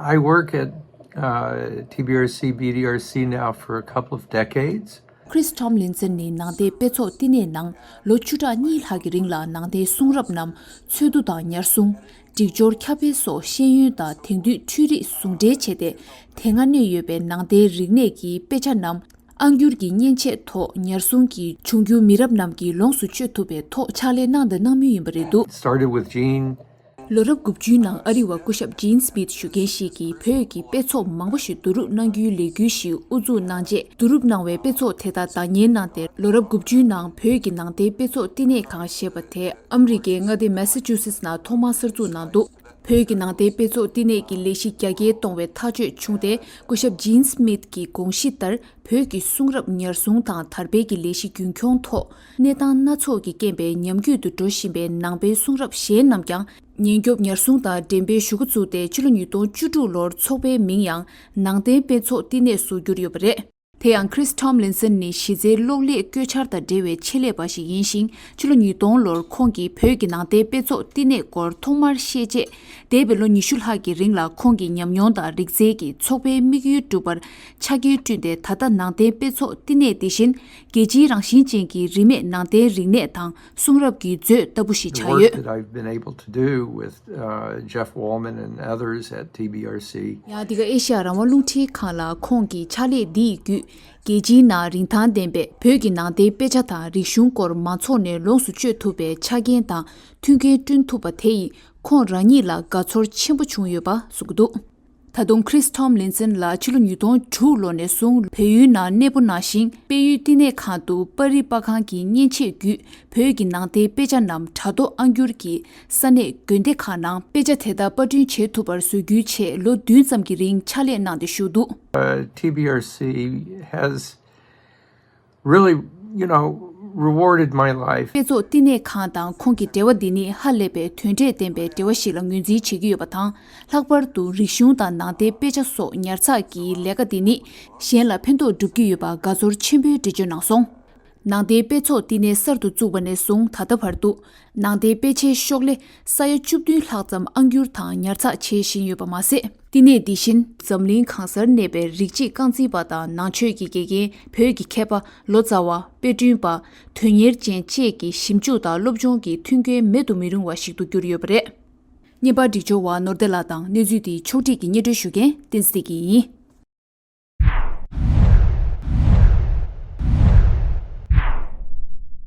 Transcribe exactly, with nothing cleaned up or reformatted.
I work at uh, T B R C, B D R C now for a couple of decades. Chris Tomlinson ནི་ནང་བསྟན་དཔེ་ཚོགས་བསྟི་གནས་ནང་ལོ་བཅུ་ཕྲག་གཉིས་ལྷག་གི་རིང་ལ་ནང་བསྟན་གསུང་རབ་རྣམས་འཚོལ་བསྡུ་དང་ཉར་སྲུང་། སྒྲིག་སྦྱོར་ཁྱབ་སྤེལ་སོགས་ཤེས་ཡོན་དང་དེང་དུས་འཕྲུལ་རིག་ཟུང་འབྲེལ་བྱས་ཏེ། དེ་སྔ་གནས་ཡོད་པའི་ནང་བསྟན་རིག་གནས་ཀྱི་དཔེ་ཆ་རྣམས་ཨང་སྒྱུར་གྱི་མཉེན་ཆས་ཐོག་ཉར་སྲུང་གིས་འབྱུང་འགྱུར་མི་རབས་རྣམས་ཀྱིས་ལོངས་སུ་སྤྱོད་ཐུབ་པའི་ཐོག་ཕྱག་ལས་གནང་དང་གནང་མུས་ཡིན་པ་རེད་འདུག Started with Gene. ལོ་རབས་དགུ་བཅུའི་ནང་ཨ་རི་བ་སྐུ་ཞབས་ཇིན་སྨིད་ཞུ་མཁན་ཞིག་གིས་བོད་ཀྱི་དཔེ་ཚོགས་མང་པོ་ཞིག་བསྡུ་རུབ་གནང་རྒྱུའི་ལས་འགུལ་ཞིག་དབུ་འཛུགས་གནང་རྗེས། བསྡུ་རུབ་གནང་བའི་དཔེ་ཚོགས་དེ་དག་བདག་གཉེར་གནང་སྟེ། ལོ་རབས་དགུ་བཅུའི་ནང་བོད་ཀྱི་ནང་བསྟན་དཔེ་ཚོགས་བསྟི་གནས་ཁང་ཞེས་པ་དེ་ཨ་མི་རི་ཀའི་མངའ་སྡེ་མེ་ས་ཅུ་སེ་ཊི་ནང་ཐོག་མར་གསར་འཛུགས་གནང་འདུག་བོད་ཀྱི་ནང་བསྟན་དཔེ་ཚོགས་བསྟི་གནས་ཀྱི་ལས་གཞི་རྒྱ་སྐྱེད་གཏོང་བའི་ཐག་གཅོད་བྱུང་སྟེ། སྐུ་ཞབས་ཇིན་སྨིད་ཀྱི་དགོངས་གཞི་ལྟར། བོད་ཀྱི་གསུང་རབ་ཉར་སྲུང་དང་དར་སྤེལ་གྱི་ལས་གཞི་རྒྱུན་འཁྱོངས་ཐོག་གནས་སྟངས་སྣ་ཚོགས་ཀྱི་རྐྱེན་པས་ཉམས་རྒུད་དུ་འགྲོ་བཞིན་པའི་ནང་པའི་གསུང་རབ་གཞན་རྣམས་ཀྱང་ཉེན་སྐྱོབ་ཉར་སྲུང་དང་འགྲེམས་སྤེལ་ཞུ་འགོ་བཙུགས་ཏེ། ཕྱི་ལོ་ཉིས་སྟོང་བཅུ་དྲུག་ལོར་ཚོགས་པའི་མིང་ཡང་ནང་བསྟན་དཔེ་ཚོགས་བསྟི་གནས་སུ་བསྒྱུར་ཡོད་པ་རེད། དེ་ཡང་Chris Tomlinson ནི་གཞི་རྩའི་གློག་ཀླད་བཀོད་འཆར་དང་འབྲེལ་བའི་ཆེད་ལས་པ་ཞིག་ཡིན་ཞིང་། ཕྱི་ལོ་ཉིས་སྟོང་ལོར་ཁོང་གིས་བོད་ཀྱི་ནང་བསྟན་དཔེ་ཚོགས་བསྟི་གནས་སྐོར་ཐོག་མར་ཤེས་རྗེས། འདས་པའི་ལོ་ཉི་ཤུ་ལྷག་གི་རིང་ལ་ཁོང་གི་ཉམས་མྱོང་དང་རིག་རྩལ་གྱིས་ཚོགས་པའི་དམིགས་ཡུལ་བསྒྲུབ་པར་ཆ་རྐྱེན་བསྐྲུན་ཏེ། ད་ལྟ་ནང་བསྟན་དཔེ་ཚོགས་བསྟི་གནས་འདི་བཞིན་རྒྱལ་སྤྱིའི་རང་བཞིན་ཅན་གྱི་རིས་མེད་ནང་བསྟན་རིག་གནས་དང་གསུང་རབ་ཀྱི་མཛོད་ལྟ་བུ་ཞིག་ཆགས་ཡོད། The work that I've been able to do with uh, Jeff Wallman and others at T B R C. ཡང་འདི་ག་ཨེ་ཤ་ཡ་རང་དབང་རླུང་འཕྲིན་ཁང་ལ་ཁོང་གི་ཕྱག་ལས་འདི་ཡི་བརྒྱུད། རྒྱལ་སྤྱིའི་ནང་རིན་ཐང་ལྡན་པའི་བོད་ཀྱི་ནང་བསྟན་དཔེ་ཆ་དང་རིག་གཞུང་སྐོར་མང་ཚོགས་ནས་ལོངས་སུ་སྤྱོད་ཐུབ་པའི་ཆ་རྐྱེན་དང་མཐུན་རྐྱེན་བསྐྲུན་ཐུབ་པ་དེ་ཡིས་ཁོང་རང་ཉིད་ལ་དགའ་ཚོར་ཆེན་པོ་བྱུང་ཡོད་པ་གསུངས་ཀྱི་འདུག་ད་དུང་Chris Tomlinson ལགས་ཕྱི་ལོ་ཉིས་སྟོང་དྲུག་ལོ་ནས་བཟུང་བལ་ཡུལ་ནང་གནས་སྤོ་གནང་ཞིང་། དཔལ་ཡུལ་བསྟི་གནས་ཁང་དུ་པར་རིས་པར་ཁང་གི་མཉེན་ཆས་བརྒྱུད། བོད་ཀྱི་ནང་བསྟན་དཔེ་ཆ་རྣམས་དྲ་ཐོག་ཨང་སྒྱུར་གྱིས་ས་གནས་དགོན་སྡེ་ཁག་ནང་དཔེ་ཆ་དེ་དག་པར་སྐྲུན་བྱེད་ཐུབ་པར་བཟོ་རྒྱུའི་ཆེད་ལོ་བདུན་ཙམ་གྱི་རིང་ཕྱག་ལས་གནང་སྟེ་བཞུགས་འདུག Uh, T B R C has really, you know, rewarded my life. དཔེ་ཚོགས་བསྟི་གནས་ཁང་དང་ཁོང་གི་འབྲེལ་བ་འདི་ནི་ཧ་ལས་པའི་དོན་འབྲས་ལྡན་པའི་འབྲེལ་བ་ཞིག་ལ་ངོས་འཛིན་བྱེད་ཀྱི་ཡོད་པ་དང་། ལྷག་པར་དུ་རིག་གཞུང་དང་ནང་བསྟན་དཔེ་ཆ་སོགས་ཉར་ཚགས་ཀྱི་ལས་ཀ་འདི་ནི་གཞན་ལ་ཕན་ཐོགས་སྒྲུབ་ཀྱི་ཡོད་པ་དགའ་ཚོར་ཆེན་པོའི་འགྲེལ་བརྗོད་གནང་སོང་། ནང་བསྟན་དཔེ་ཚོགས་བསྟི་གནས་གསར་དུ་བཙུགས་པ་ནས་བཟུང་ད་ལྟ་བར་དུ། ནང་བསྟན་དཔེ་ཆའི་ཤོག་ལྷེ་ས་ཡ་བཅུ་བདུན་ལྷག་ཙམ་ཨང་སྒྱུར་དང་ཉར་ཚགས་བྱེད་བཞིན་ཡོད་པ་མ་ཟད། བསྟི་གནས་འདི་བཞིན་འཛམ་གླིང་གང་སར་གནས་པའི་རིགས་གཅིག་རྐང་འཛིན་པ་དང་ནང་ཆོས་ཀྱི་དགེ་རྒན། བོད་ཀྱི་མཁས་པ། ལོ་ཙཱ་བ། དཔེ་སྐྲུན་པ། དོན་གཉེར་ཅན་བཅས་ཀྱི་ཞིབ་འཇུག་དང་སློབ་སྦྱོང་གི་མཐུན་རྐྱེན་མེད་དུ་མི་རུང་བ་ཞིག་ཏུ་གྱུར་ཡོད་པ་རེད། བརྙན་པར་སྒྲིག་སྦྱོར་བ་ནོར་བདེ་ལགས་དང་གནས་ཚུལ་འདི་ཕྱོགས་སྒྲིག་གིས་སྙན་སྒྲོན་ཞུ་མཁན་བསྟན་འཛིན་བདེ་སྐྱིད་ཡིན།